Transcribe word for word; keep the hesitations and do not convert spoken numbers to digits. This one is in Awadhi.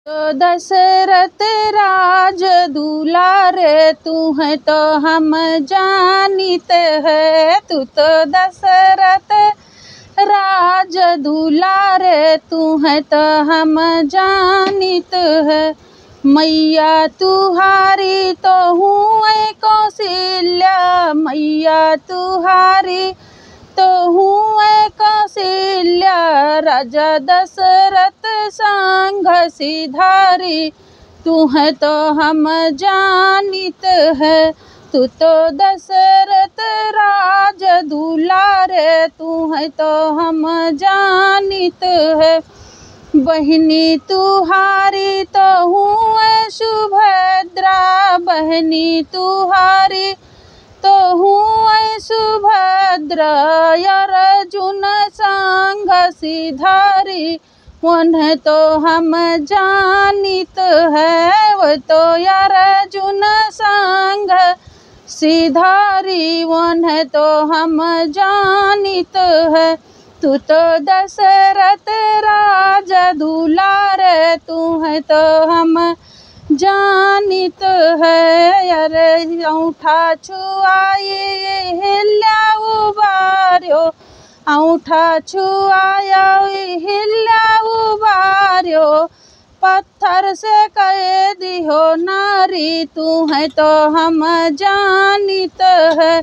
तो दशरथ राज दुलारे, तू है तो हम जानित है। तू तो दशरथ राज दुलारे, तू है तो हम जानित है। मैया तुहारी तो हुए कौशल्या, मैया तुहारी तो हुए कौशल्या, राजा दशरथ संग सिधारी, तू है तो हम जानित है। तू तो दशरथ राज दुलारे, तू है तो हम जानित है। बहिनी तुहारी तो हुए सुभद्रा, बहिनी तुहारी तो हुए सुभद्रा, अर्जुन संग सिधारी, उन्हें तो हम जानित है। वो तो अर्जुन संग सिधारी, उन्हें तो हम जानित है। तू तो दशरथ राज दुलारे, तू है तो हम जानित है। अरे औंठा छुआई हिल्या उबार्यो, औंठा छुआई हिल्या उबार्यो, पत्थर से कह दिहो नारी, तू है तो हम जानित है।